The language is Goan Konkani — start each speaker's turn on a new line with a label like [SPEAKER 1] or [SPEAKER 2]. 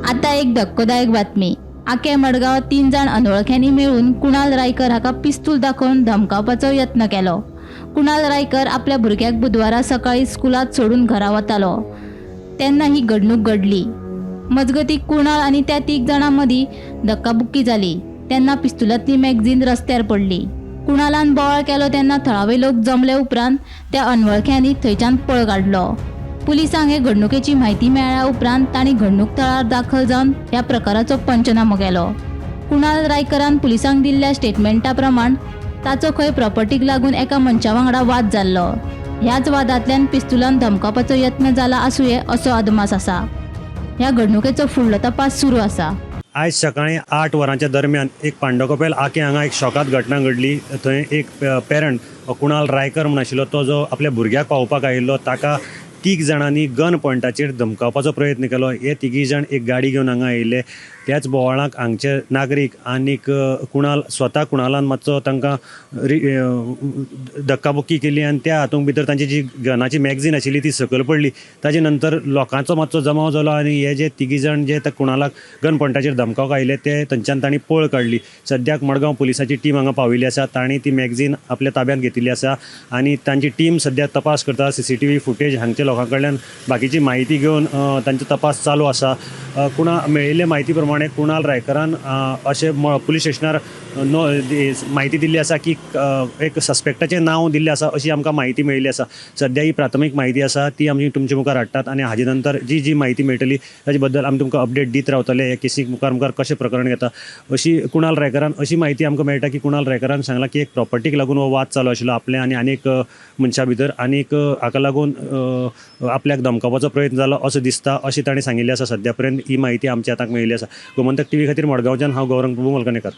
[SPEAKER 1] आता एक धक्कोदायक बातमी. आके मडगांव 3 जाण अनवळख्यांनी मेळून कुणाल रायकर हाका पिस्तूल दाखोवन धमकावपाचो यत्न केलो. कुणाल रायकर आपल्या भुरग्याक बुधवारा सकाळी स्कुलांत सोडून घरा वतालो तेन्ना ही घडणूक घडली. मजगती कुणाल आनी त्या 3 जाणां मदीं धक्काबुक्की जाली तेन्ना पिस्तुलांतली मॅगझीन रस्त्यार पडली. कुणालान बोवाळ केलो तेन्ना थळावे लोक जमले उपरांत त्या अनवळख्यांनी थंयच्यान पळ काडलो. पुलिसांक हे घडणुकेची म्हायती मेळ्ळ्या उपरांत तांणी घडणूक थळार दाखल जावन ह्या प्रकाराचो पंचनामो केलो. कुणाल रायकरान पुलिसांक दिल्ल्या स्टेटमेंटा प्रमाण ताचो खंय प्रॉपर्टीक लागून एका मनशा वांगडा वाद जाल्लो. ह्याच वादांतल्यान पिस्तुलान धमकावपाचो यत्न जाला आसुये असो अदमास आसा. ह्या घडणुकेचो फुडलो तपास सुरू आसा.
[SPEAKER 2] आयज सकाळी 8 वरांच्या दरम्यान एक पांडवकपेल आके हांगा एक शॉकाद घटना घडली. थंय एक पेरंट कुणाल रायकर म्हूण आशिल्लो, तो जो आपल्या भुरग्याक पावोवपाक आयिल्लो ताका 3 जाणांनी गन पॉयंटाचेर धमकावपाचो प्रयत्न केलो. हे 3 जाण एक गाडी घेवन हांगा आयिल्ले. त्याच बोवाळाक हांगचे नागरीक आनीक कुणाल स्वता कुणालान मातसो तांकां धक्काबुक्की केली आनी त्या हातूंत भितर तांची जी गनाची मॅगझीन आशिल्ली ती सकयल पडली. ताजे नंतर लोकांचो मातसो जमाव जालो आनी हे जे 3 जाण जे त्या कुणालाक गन पॉयंटाचेर धमकावपाक आयिल्ले ते थंयच्यान तांणी पळ काडली. सद्याक मडगांव पुलिसाची टीम हांगा पाविल्ली आसा. तांणी ती मॅगझीन आपल्या ताब्यांत घेतिल्ली आसा आनी तांची टीम सद्याक तपास करता. CCTV footage हांगच्या लोकां कडल्यान बाकीची म्हायती घेवन तांचो तपास चालू आसा. कुणा मेळिल्ले म्हायती प्रमाणे कुणाल रायकरान अशें पुलीस स्टेशनार म्हायती दिल्ली आसा की एक सस्पेक्टाचें नांव दिल्लें आसा अशी आमकां म्हायती मेळिल्ली आसा. सद्या ही प्राथमीक म्हायती आसा ती आमी तुमचे मुखार हाडटात आनी हाजे नंतर जी जी म्हायती मेळटली ताजे बद्दल आमी तुमकां अपडेट दीत रावतले. हे केसीक मुखार मुखार कशें प्रकरण घेता अशी कुणाल रायकरान अशी म्हायती आमकां मेळटा की कुणाल रायकरान सांगलां की एक प्रॉपर्टीक लागून हो वाद चालू आशिल्लो आपल्या आनी आनीक मनशा भितर आनीक हाका लागून आपल्याक धमकावपाचो प्रयत्न जालो असो दिसता अशें ताणें सांगिल्लें आसा. सद्या पर्यंत ही म्हायती आमच्या हाताक मेळिल्ली आसा. गोमंतक टीव्ही खातीर मडगांवच्यान हांव गौरंग प्रभू मलकणेकर.